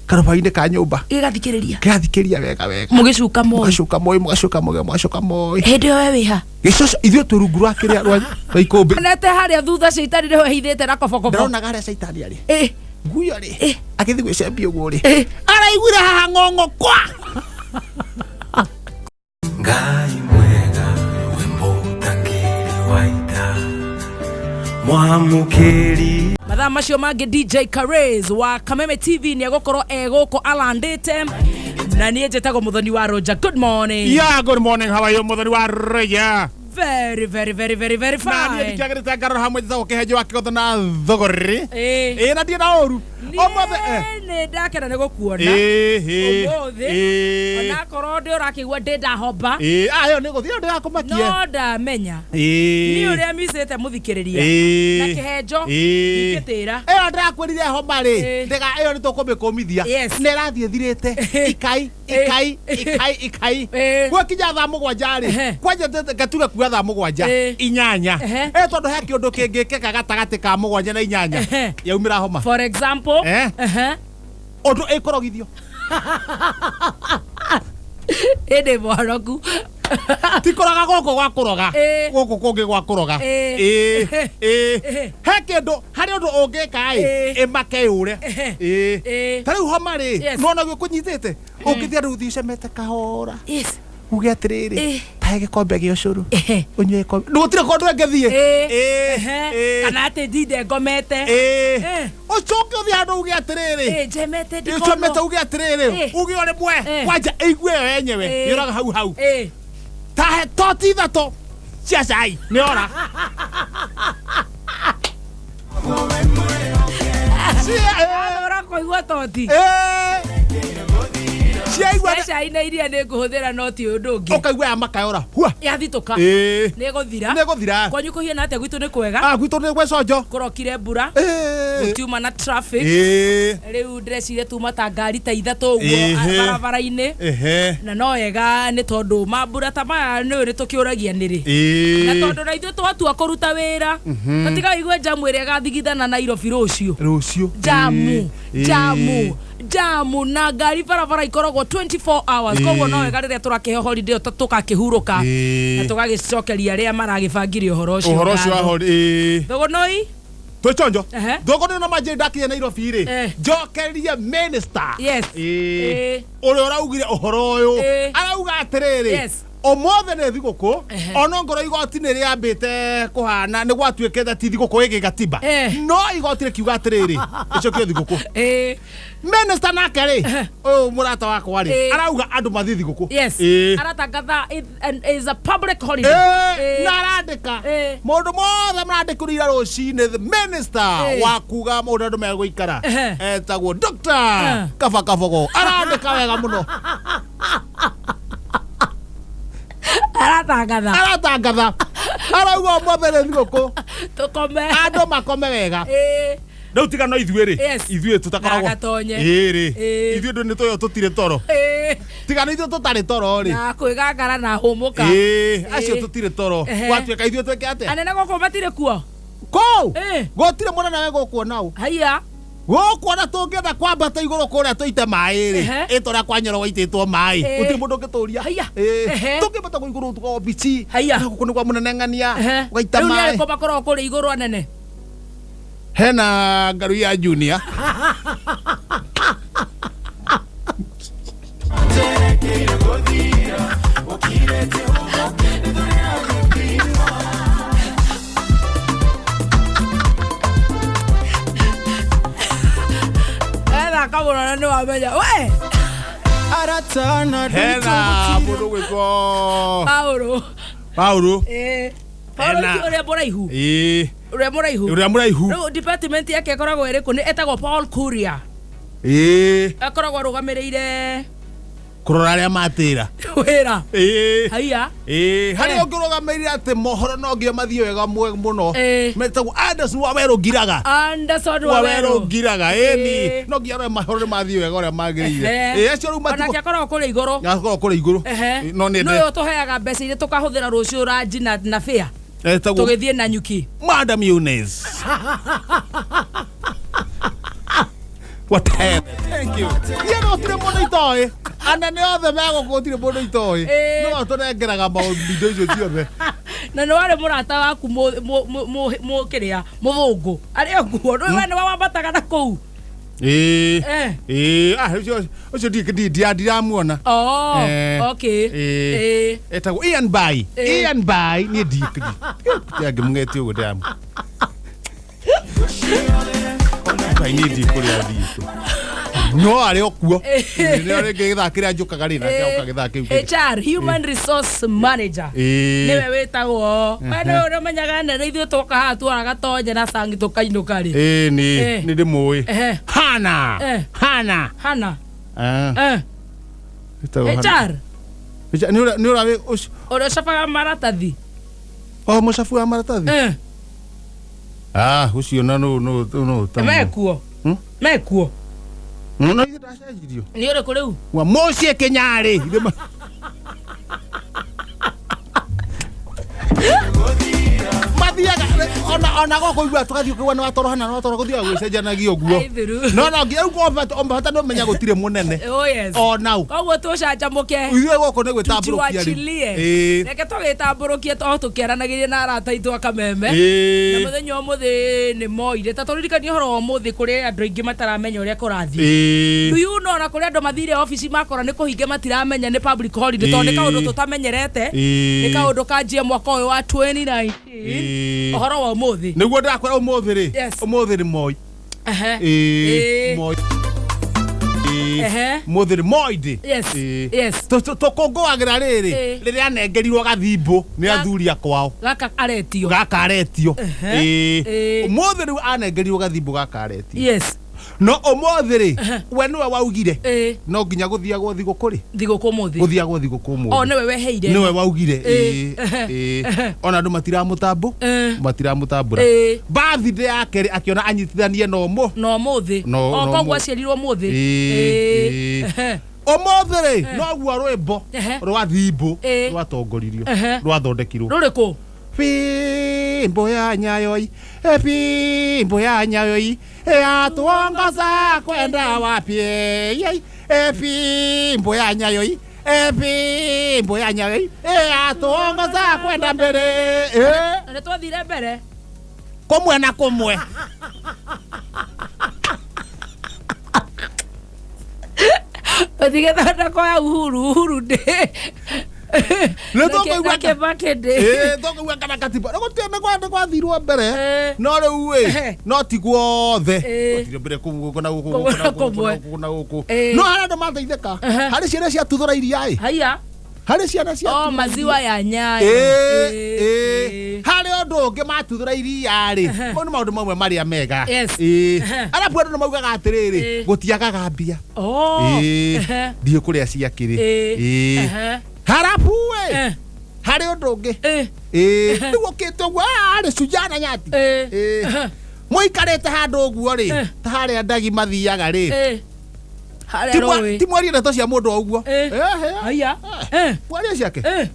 Karũba-inĩ ka nyũmba. Gĩgathikĩrĩria. Kĩrathikĩria wega wega. Mũgĩcuka moi. Mũgacuka moi, mũgacuka moi, mũgacuka moi. Hĩndĩ ĩyo we wĩha? Gĩcoco, ithuĩ twĩ rungu rwa kĩrĩa rwa ikũmbĩ. Onete harĩa thutha caitani nĩho ehithĩte na kobokobo. Ndĩronaga harĩa caitani arĩ. Nguyo rĩ, agĩthiĩ gwĩcembia ũguo rĩ, araiguire haha ng'ong'o kwa. Ngai mwega we mũtangĩri wa ita mwamũkĩri. Mathaa macio mangĩ DJ Karez wa Kameme TV nĩ egũkorwo e gũkũ alandĩte, na niĩ njĩtagwo Mũthoni wa Roger. Good morning. Yeah, good morning. How are you, Mũthoni wa Roger? Very, very, very, very, very Na niĩ fine. ndikĩagĩrĩte ngarora hamwe, njĩtagwo Kĩhenjo wa Kĩgotho na Thogorĩ. Ĩĩ, na ndirĩ na ũru ũmũthĩ. Niĩ nĩ ndakena nĩ gũkuona ũmũthĩ, onakorwo ndĩ ũrakĩigua ndĩ ndahomba. Ĩĩ, ayo nĩ gũthiĩ ndĩrakũmakie. No ndamenya niĩ ũrĩa micĩte mũthikĩrĩria na kĩhenjo ndingĩtĩra. Ĩyo ndĩrakwĩrire homa rĩ, ndĩga ĩyo nĩ tũkũmĩkũmithia. Nĩ ĩrathiĩ ĩthirĩte ikai ikai ikai ikai. Gwakinya thaa 7 rĩ, kwanja ngatuga kuga thaa 7, 8. Tondũ he kĩũndũ kĩngĩkĩka gatagatĩ ka 7 na 8, yaumĩra homa. For example? Ũndũ ĩkũrogithio. Ĩndĩ mworoku. Ti kũroga gũkũ gwa kũroga, gũkũ kũngĩ gwa kũroga. Ĩĩ, ĩĩ, he kĩndũ harĩ ũndũ ũngĩka ĩ ĩmake yũre. Ĩĩ, ta rĩu homa rĩ, nona ũguo kũnyitĩte, ũngĩthiĩ andũ ũthiĩ ũcemete kahora, uge atĩrĩrĩ, tahe gĩkombe gĩa ũcũrũ, ũnyue gĩkombe, gũtirĩ kũndũ ĩngĩthiĩ. Ĩĩ, ĩĩ. Kana atĩ ndinde ngomete. Ĩĩ, ũcoke ũthiĩ handũ uge atĩrĩrĩ, Njemete ũcomete, ndikonwo. uge atĩrĩrĩ, uge o rĩmwe, kwanja ĩigue yo yenyewe, yũraga hau hau. Tahe toti 3 cia cai, nĩ ora. Ũra kũigua toti. Ciaigua. Cia cai na iria nĩ ngũhũthĩra, no ti ũndũ ũngĩ. Ũkaigua ya makayora hua. Yathitũka. Ĩĩ. Nĩ ĩgũthira. Nĩ ĩgũthira. Kwanyu kũhiana atĩa? Gwitũ nĩ kwega. Ah, gwitũ nĩ gweconjo. Kũrokire mbura, gũtiuma na traffic. Rĩu ndĩreciria tuma ta ngari ta 3 ũguo barabara-inĩ. Na no wega nĩ tondũ mambura ta maya nĩ tũkĩũragia nĩrĩ, na tondũ na ithuĩ twatua kũruta wĩra, tatiga wĩigue njamu ĩrĩa ĩgathigithana Nairobi rũciũ. Rũciũ. Njamu, njamu, njamu, na ngari barabara ikoragwo 24 hours. Koguo no wega rĩrĩa tũrakĩheo holiday ĩyo tũgakĩhurũka na tũgagĩcokeria arĩa maragĩbangire ũhoro ũcio ũhoro ũcio wa ngatho. hori. Ĩĩ. Thũgũnũi. Twĩchonjo. Thũgũnũi na manjĩrĩ ndakinya Nairobi rĩ, njokerie minister. Ĩĩ. Ũrĩa ũraugire ũhoro ũyũ, arauga atĩrĩrĩ, ũmũthĩ nĩ thigũkũ, ona ngorwo igoti nĩ rĩambĩte kũhana nĩ gwatuĩkĩte ti thigũkũ ĩgĩ gatiba, no igoti rĩkiuga atĩrĩrĩ, ĩcokio thigũkũ. Minister nake rĩ, ũyũ mũrata wakwa rĩ, arauga andũ mathiĩ thigũkũ. Aratangatha it and is a public holiday. Na arandĩka maũndũ mothe marandĩkĩrwo ira rũcinĩ, the minister wa kuga maũndũ andũ megũikara, etagwo Dr. Kaba Kabogo, arandĩka wega mũno. Aratangatha. Aratangatha, arauga ũmũthĩ nĩ thigũkũ. Tũkome. Andũ makome wega. Rĩu tiga no ithuĩ rĩ, ithuĩ tũtakoragwo Na gatonye. Ĩĩ rĩ, ithuĩ ndũ nĩ tũyo tũtirĩ toro. Tiga nĩ ithuĩ tũtarĩ toro rĩ, na kwĩgangara na hũmũka. Ĩĩ, acio tũtirĩ toro. Gwatuĩka ithuĩ twĩke atĩa? Anene gũkũ matirĩ kuo. Kũu gũtirĩ mũnene we gũkuona ũ. Haiya. Gũkuona tũngĩenda kwambata igũrũ kũrĩa tũite maĩ rĩ, ĩ torĩa kwa Nyoro gwaitĩtwo maĩ, gũtirĩ mũndũ ũngĩtũria. Haiya. Tũngĩambata kũu igũrũ tuga obici Haiya. na gũkũ nĩ kwa mũnene ng'ania, ũgaita Rĩu nĩ maĩ. arĩkũ makoragwo kũrĩa igũrũ anene? Hena ngaru ya Junior. Ethaka mũno na nĩ wamenya we. Aratana. Hena mũndũ gwĩtwo Paulo. Paulo. Paulo ũrĩa mũraihu. Ĩĩ. Ũrĩa mũraihu. Ũrĩa mũraihu. Rĩu department yake ĩkoragwo ĩrĩkũ? Nĩ etagwo Paul Kuria. Ĩĩ. Akoragwo arũgamĩrĩire kũrora arĩa matĩra wĩra. Ĩĩ. Haiya. Ĩĩ, harĩ ũngĩ ũrũgamĩrĩire atĩ mohoro no nginya mathiĩ wega mũno, metagwo Anderson Wawerũ Ngiraga. Anderson Wawerũ Wawerũ. Ngiraga, ĩni no nginya arore mahoro nĩ mathiĩ wega ũrĩa magĩrĩire. Ĩĩ, acio rĩu onake matigwo akoragwo kũrĩa igũrũ. Akoragwo kũrĩa igũrũ. No nĩ Nĩwe ũtũheaga mbeca iria tũkahũthĩra rũciũ ranji na fare etagwo tũgĩthiĩ na nyuki. Madam Eunice. Whatever. Thank you. Niĩ no gũtirĩ mũndũ itoĩ. Anene othe me gũkũ gũtirĩ mũndũ itoĩ. Ĩĩ. No tũnengeraga maũndũ indo icio ciothe. Na nĩ warĩ mũrata waku kĩrĩa mũthũngũ arĩ o kuo, nĩ we nĩwe wambataga na kũu? Ĩĩ. Eh. Ĩĩ, ah, ũcio ũcio ndiramuona. Oh, Eh. okay. Ĩĩ. Ĩĩ. Etagwo Ian Bai. Ĩĩ. Ian Bai niĩ ndingĩmũng'etie ũguo ndĩramu. Bai niĩ ndikũrĩa thiĩte. No arĩ o kuo. Nĩ rĩngĩ gĩthaa kĩrĩa njũkaga rĩ nake oka gĩthaa kĩu kĩngĩ. HR, human resource manager. Ĩĩ. Nĩwe wĩtagwo we, nĩwe ũrĩa ũmenyaga nene ithuĩ twoka haha tuoraga tonye na cangi tũkainũka rĩ. Ĩĩ nĩ Eh. nĩ ndĩmũĩ. Ehe. Hana. Eh. Hana. Hana. Ah, Eh. ĩtagwo Hana. HR. HR, nĩ ũrĩa ũcio Ũrĩa ũcabaga maratathi. O mũcabu wa maratathi. Eh. Ah, ũcio na nũ ta. Mekuo. Mekuo. No ithe ndacenjirio. Nĩ ũrĩkũ rĩu? Wa mũciĩ Kĩnyarĩ. Ithe mathiaga ona gũkũ igua tũgathiĩ ũkĩgua nĩ watoro hana nĩ watoro gũthiaga gwĩcenjanagia ũguo. Aithiru. No nginya rĩu bata nĩ ũmenya gũtirĩ mũnene. Oh yes. Ona ũ. Koguo tũcanjamũke. Ithuĩ gũkũ nĩ gwĩtambũrũkia rĩu. Tujiwachilie. Ĩĩ. Reke tũgĩtambũrũkie to tũkĩaranagĩria na arata aitũ a Kameme. Na Ĩĩ. mũthenya ũmũthĩ nĩ moire ta tũririkanie ũhoro wa ũmũthĩ kũrĩ andũ aingĩ mataramenya ũrĩa kũrathiĩ. Ĩĩ. Do you know na kũrĩ andũ mathire obici makora nĩ kũhinge matiramenya nĩ public holiday tondũ nĩ Ĩĩ. kaũndũ tũtamenyerete. Ĩĩ. Nĩ kaũndũ kanjie mwaka ũyũ wa 2019. Ĩĩ. Ũhoro wa ũmũthĩ. Nĩguo ndĩrakwĩra ũmũthĩ rĩ. Yes. Ũmũthĩ nĩ Moi. Ehe. Ĩĩ. Ĩĩ. Moi. Ĩĩ. Ehe. Mũthĩ nĩ Moi Day. Yes. Ĩĩ. Yes. Tũkũngũagĩra rĩrĩ Ĩĩ. rĩrĩa anengerirwo gathimbo nĩ athuri a kwao. Gaka aretio. Gaka aretio. Ehe. Ĩĩ. Ĩĩ. Ũmũthĩ rĩu anengerirwo gathimbo gaka aretio. Yes. No ũmũthĩ rĩ we nĩwe waugire Ĩĩ. no nginya gũthiagwo thigũkũ rĩ Thigũkũ ũmũthĩ. gũthiagwo thigũkũ O ũmũthĩ. nĩwe weheire. Nĩwe waugire. Ĩĩ. Ĩĩ. Ĩĩ. Ona andũ matiramũtambũ Ĩĩ. matiramũtambũra. Ĩĩ. Birthday yake rĩ akĩona anyitithanie na ũmũ No ũmũthĩ. No- O no koguo ũmũthĩ. aciarirwo ũmũthĩ. Ĩĩ. Ĩĩ. Ehe. Ũmũthĩ rĩ noguo rwĩmbo Ehe. rwa thimbũ Ĩĩ. rwatongoririo Ehe. rwathondekirwo. Rũrĩkũ? Fimbo ya Nyayoi, e fimbo ya Nyayoi, yatuongoza kwenda wapi? Yei, e fimbo ya Nyayoi, e fimbo ya Nyayoi, yatuongoza kwenda mbere. Eh, Na nĩ twathire mbere. Kũmwe na kũmwe. Ũtigĩthondekwo ya Uhuru, Uhuru ndĩ. Nĩ tũkũigua Na Kibaki ndĩ. Ĩĩ, tũkũigua kana katiba nĩ gũtirĩ nĩ gwathirwo mbere. Ĩĩ. No rĩu ĩ Ehe. no ti guothe. Ĩĩ. Gwathirwo mbere kũu gũkũ na gũkũ Kũmwe gũkũ na na gũkũ kũmwe. na gũkũ na gũkũ. Ĩĩ. No harĩ andũ mateithĩka. Ehe. Harĩ ciana ciatuthũra iria ĩ. Haiya. Harĩ ciana cia Oh, maziwa ya Nyayo. Ĩĩ, Ĩĩ. ĩĩ. Harĩ ũndũ ũngĩ matuthũra iria rĩ mau nĩ maũndũ mamwe marĩa mega. Yes. Ĩĩ. Ehe. Arabu andũ nĩ maugaga atĩrĩrĩ Ĩĩ. gũtiagaga mbia. Oh. Ĩĩ. Ehe. Ndiũĩ kũrĩa ciakĩrĩ. Ĩĩ. Ĩĩ. Ehe. Harabu ĩ Eh. harĩ ũndũ ũngĩ. Ĩĩ. Ĩĩ. Rĩu ũkĩte ũguo arĩ cujana nyati. Ĩĩ. Ĩĩ. Ehe. Mũikarĩte handũ ũguo rĩ Eh. ta harĩa ndagi mathiaga rĩ Ĩĩ. Harĩa Ti mwa- rũĩ. ti mwarie ndeto cia mũndũ o ũguo. Ĩĩ. Ehe. Haiya. Eh. Mwarie ciake. Eh.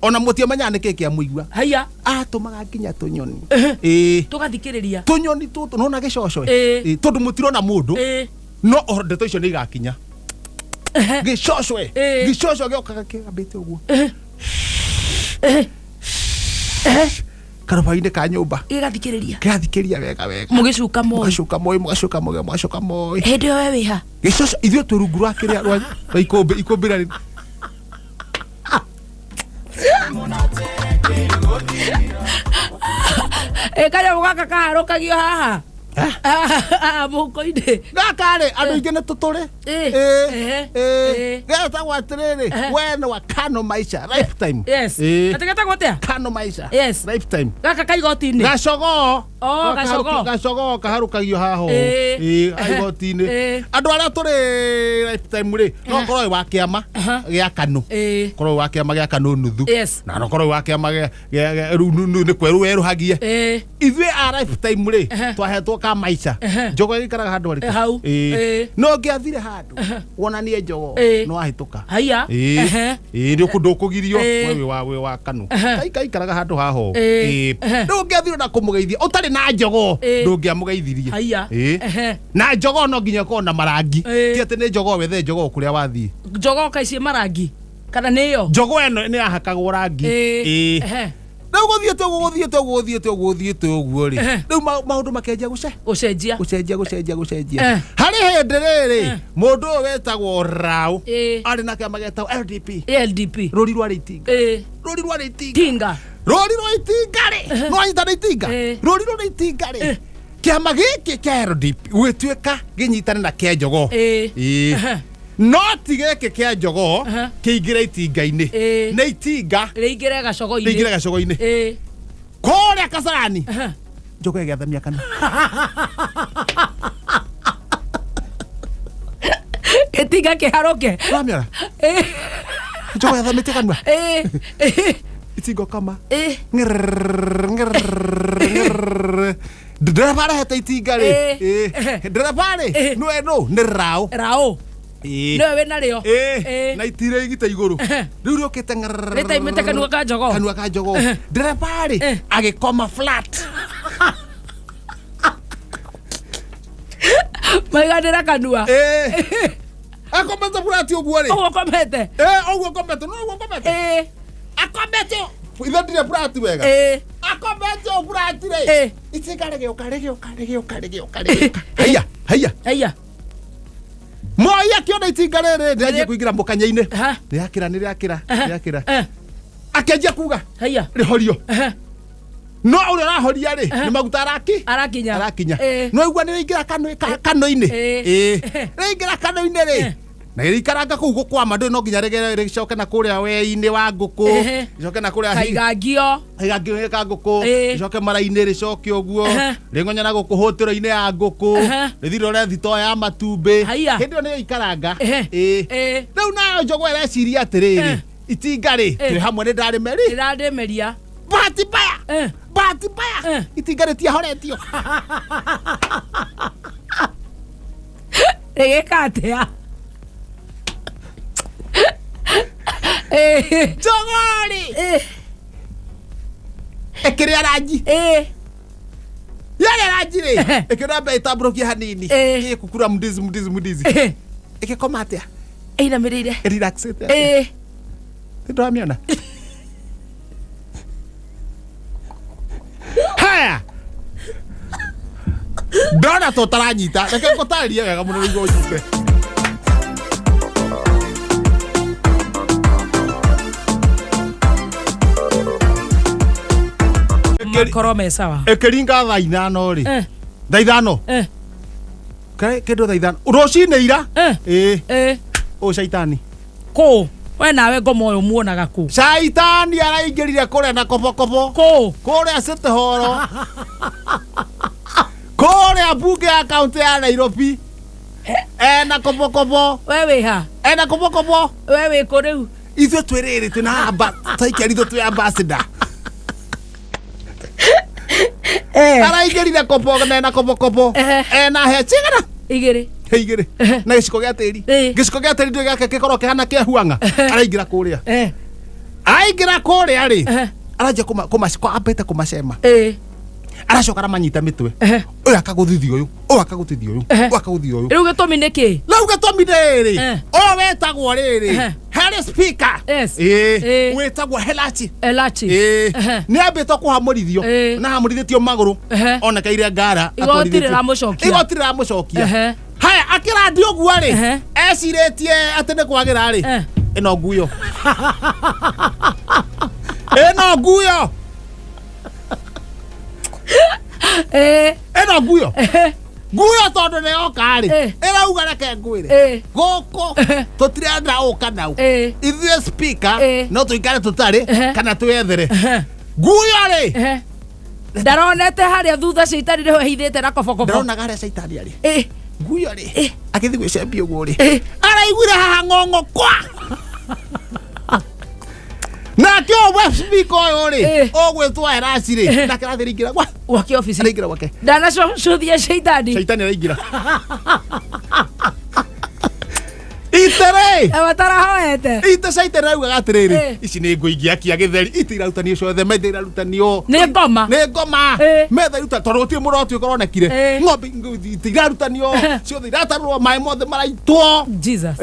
Ona mũtiamenyaga nĩkĩ kĩamũigua. Haiya. Atũmaga nginya tũnyoni. Ĩĩ. Tũgathikĩrĩria. Tũnyoni tũtũ nona gĩcoco Ĩĩ. ĩ tondũ mũtirona mũndũ Ĩĩ. no ũhoro ndeto icio nĩ igakinya. Ehe. Gĩcoco ĩ Ĩĩ. gĩcoco gĩokaga kĩgambĩte ũguo Eh. karũba-inĩ ka nyũmba Gĩgathikĩrĩria. kĩrathikĩria wega wega. Mũgĩcuka moi. Mũgacuka moi mũgacuka moi mũgacuka moi. Hĩndĩ ĩyo we wĩha. Gĩcoco ithuĩ twĩ rungu rwa kĩrĩa rwa rwa ikũmbĩ ikũmbĩ rĩarĩ Ĩ kanyamũ gaka kaharũkagio haha. Haha mũhuko-inĩ. Gaka rĩ andũ aingĩ nĩ tũtũrĩ. Ĩĩ. Ĩĩ. Ehe. Ĩĩ. Ĩĩ. Getagwo atĩrĩrĩ Ehe. we nĩ wa Kano Maisha lifetime. Yes. Ĩĩ. Atĩ getagwo atĩa? Kano Maisha Yes. lifetime. Gaka ka igoti-inĩ. Gacogoo. Oh, gacogoo. Gacogoo kaharũkagio haha ũũ. Ĩĩ. Ĩĩ, haha igoti-inĩ. Ĩĩ. Andũ arĩa tũrĩ lifetime rĩ no ũkorwo wĩ wa kĩama Aha. gĩa Kanu. Ĩĩ. Korwo wĩ wa kĩama gĩa Kanu nuthu. Yes. Na no korwo wĩ wa kĩama gĩa rĩu nĩ kwerũ werũhagie. Ĩĩ. Ithuĩ a lifetime rĩ Ehe. twahetwo ka maica. Njogo ĩikaraga handũ harĩkũ? Hau. Ĩĩ. No ũngĩathire handũ wonanie njogo, no wahĩtũka. Haiya. Ĩĩ. Ĩĩ, nĩ ndũkũgirio. Ĩĩ. We wĩ wa kanu. Kaikaraga handũ haho. Ĩĩ. Rĩu ũngĩathire na kũmũgeithia ũtarĩ na njogo, ndũngĩamũgeithirie. Haiya. Ĩĩ. Na njogo no nginya ĩkorwo na marangi. Ti atĩ nĩ njogo wethe njogo kũrĩa wathiĩ. Njogo kaici marangi kana nĩyo? Njogo ĩno nĩ yahakagwo rangi. Ĩĩ. Ĩĩ. Rĩu gũthiĩte ũguo, gũthiĩte ũguo, gũthiĩte ũguo, gũthiĩte ũguo rĩ, rĩu maũndũ makenjia gũcenjia. Gũcenjia, gũcenjia, gũcenjia. Harĩ hĩndĩ rĩrĩ mũndũ ũyũ wetagwo Rau arĩ na kĩama getagwo LDP. LDP. Rũri rwarĩ itinga. Rũri rwarĩ itinga. Tinga. Rũri rwa itinga rĩ, no anyita nĩ itinga. Rũri rwa itinga rĩ, kĩama gĩkĩ kĩa LDP gũgĩtuĩka gĩnyitane na kĩa njogoo. Ĩĩ. No ti gĩkĩ kĩa njogoo kĩingĩre itinga-inĩ. Nĩ itinga rĩingĩre gacogo-inĩ. Rĩingĩre gacogo-inĩ. Kũrĩa Kasarani njogoo ĩgĩathamia kanua. Gĩtinga kĩharũke. Ũramĩona? Ĩĩ. Njogoo yathamĩtie kanua. Ĩĩ. Itinga kama Ĩĩ. Ng'rrrr, ng'rrrr, ng'rrrr. Ndereba arehete itinga rĩ. Ĩĩ. Ĩĩ. Ndereba rĩ, nĩwe nũ? Nĩ Rao. Rao. Ĩĩ. Nĩwe wĩna rĩo. Ĩĩ. Ĩĩ. Na itira igite igũrũ rĩu rĩũkĩte ng'rrrr. Rĩtaimĩte kanua ka njogoo. Kanua ka njogoo. Ndereba rĩ, agĩkoma flat. Maiganĩra kanua. Ĩĩ. Akomete flat ũguo rĩ. Ũguo komete. Ĩĩ, ũguo komete, no ũguo komete. Ĩĩ. Akomete ithe ndirĩ flat wega. Ĩĩ. Akomete o flat rĩ. Ĩĩ. Itinga rĩgĩũka, rĩgĩũka, rĩgĩũka, rĩgĩũka, rĩgĩũka, haiya, haiya. Haiya. Moi akĩona itinga rĩrĩ rĩanjia kũingĩra mũkanya-inĩ. Ha. Rĩakĩra, nĩ rĩakĩra, rĩakĩra. Akĩanjia kuga Haiya. rĩhorio. No ũrĩa ũrahoria rĩ, nĩ maguta araki Arakinya. arakinya. Ĩĩ. No igua nĩ rĩingĩra kanua-inĩ. Ĩĩ. Ĩĩ. Rĩingĩra kanua-inĩ rĩ, na rĩikaranga kũu gũkwama ndũĩ, no nginya rĩcoke na kũrĩa we-inĩ wa ngũkũ, rĩcoke na kũrĩa Kaigangio. Kaigangio ka ngũkũ. Ĩĩ. Rĩcoke mara-inĩ, rĩcoke ũguo rĩng'onya na gũkũ hũtĩro-inĩ ya ngũkũ, rĩthiĩ rĩrore thitoo ya matumbĩ. Haiya. Hĩndĩ ĩyo nĩyo ikaranga. Ĩĩ. Ĩĩ. Rĩu nayo njogoo ĩreciria atĩrĩrĩ, itinga rĩ, twĩ hamwe, nĩ ndarĩmeri. Ndĩrandĩmeria. Bahati mbaya, bahati mbaya, itinga rĩtiahoretio. Rĩgĩka atĩa? Ĩĩ. Njogoo rĩ, ĩkĩrĩa ranji. Yarĩa ranji rĩ, ĩkĩona mbere ĩtambũrũkie hanini. Ĩkũkura mdizi, mdizi, mdizi. Ĩgĩkoma atĩa? Ĩinamĩrĩire. Ĩrelaxĩte. Ĩĩ. Nĩndamĩona. Haya, ndona to taranyita, reke ngũtarĩrie wega mũno nĩguo ũnyite. Makorwo me sawa. Ĩkĩringa thaa 5 rĩ, thaa 5, kĩndũ thaa 5 rũcinĩ ira. Ĩĩ. Ũyũ caitani. Kũ we nawe ngoma ũyũ muonaga kũ? Caitani araingĩrire kũrĩa na kobokobo. Kũ? Kũrĩa City Hall, kũrĩa mbunge ya kaunti ya Nairobi, ena kobokobo. We wĩ ha? Ena kobokobo. We wĩ kũ rĩu? Ithuĩ twĩ rĩrĩ, twĩna amba twaikari, ithuĩ twĩ ambassador. Araingĩrire kobo na ena kobokobo. Ena he cigana? 2. He 2 na gĩciko gĩa tĩri. Gĩciko gĩa tĩri ndũĩ gĩake gĩkorwo kĩhana kĩa huanga. Araingĩra kũrĩa, aingĩra kũrĩa rĩ, aranjia ambĩte kũmacema. Aracoka aramanyita mĩtwe. Ũyũ akagũthithia ũyũ, ũyũ akagũthithia ũyũ, ũyũ akagũthithia ũyũ. Rĩu gĩtũmi nĩ kĩ? Rĩu gĩtũmi rĩrĩ, ũyũ wetagwo rĩrĩ, harĩ speaker. Yes. Ĩĩ. Ĩĩ. Wĩtagwo Helachi. Elachi. Ĩĩ. Nĩ ambĩtwo kũhamũrithio na hamũrithĩtio magũrũ, onekeire ngara. Igoti atwarithĩtio. rĩramũcokia. Igoti rĩramũcokia. Haya, akĩrandi ũguo rĩ, ecirĩtie atĩ nĩ kwagĩra rĩ, ĩno nguyo, ĩno nguyo. Ĩno nguyo, nguyo tondũ nĩ yoka rĩ, ĩrauga reke ngwĩre, gũkũ tũtirenda ũka nau. Ithuĩ speaker, no tũikare tũtarĩ kana twĩethere nguyo rĩ. Ndaronete harĩa thutha caitani nĩho ehithĩte na kobokobo. Ndaronaga harĩa caitani arĩ. Nguyo rĩ, agĩthiĩ gwĩcembia ũguo rĩ, araiguire haha ng'ong'o kwa na. Nake ũyũ web speaker ũyũ rĩ, Eh. ũgwĩtwo Erasi rĩ, nake arathiĩ araingĩra gwa Gwake obici. Araingĩra gwake. Ndanacũthia caitani. Caitani araingĩra ite rĩ. Matarahoete. Ite caitani araugaga atĩrĩrĩ, ici nĩ ngũ ingĩakia gĩtheri, ite irarutanio ciothe, metha irarutanio. Nĩ ngoma. Nĩ ngoma. Metha iruta tondũ gũtirĩ mũndũ ũtuĩka ũronekire. Ng'ombe ite irarutanio ciothe, iratarũrwo, maĩ mothe maraitwo. Jesus.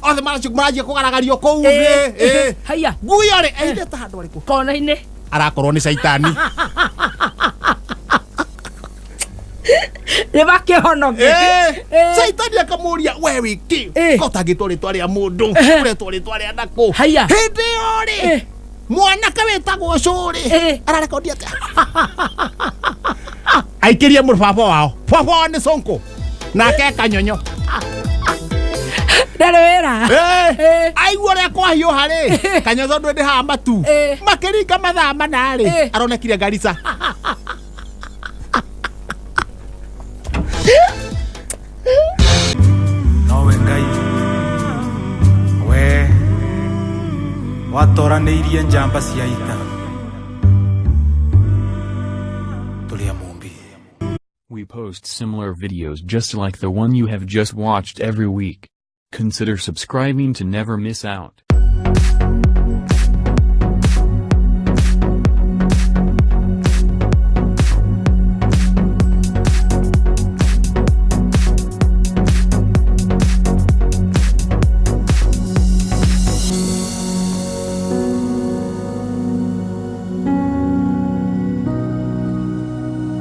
Othe maranjia kũgaragario kũu thĩ. Haya. Nguyo rĩ, ehithĩte handũ harĩkũ? Kona-inĩ. Arakorwo nĩ caitani. Nĩ makĩhonoke. Caitani akamũria, we wĩ kĩ? Ko ũtangĩtwo rĩtwa rĩa mũndũ, ũretwo rĩtwa rĩa nakũ? Haya. Hĩndĩ ĩyo rĩ, mwanake wĩtagwo cũrĩ ararekondi atĩa aikĩrie mũbaba wao? Baba wao nĩ Sonko, nake kanyonyo. Ndarĩ wĩra. Aigua ũrĩa kwahiũha rĩ, kanyonyo ndũ ndĩ haha matu makĩringa mathaa 4 rĩ, aronekire Garissa. Nowe Ngai we watoranĩirie njamba cia ita tũrĩ a mũmbi. We post similar videos just like the one you have just watched every week. Consider subscribing to never miss out.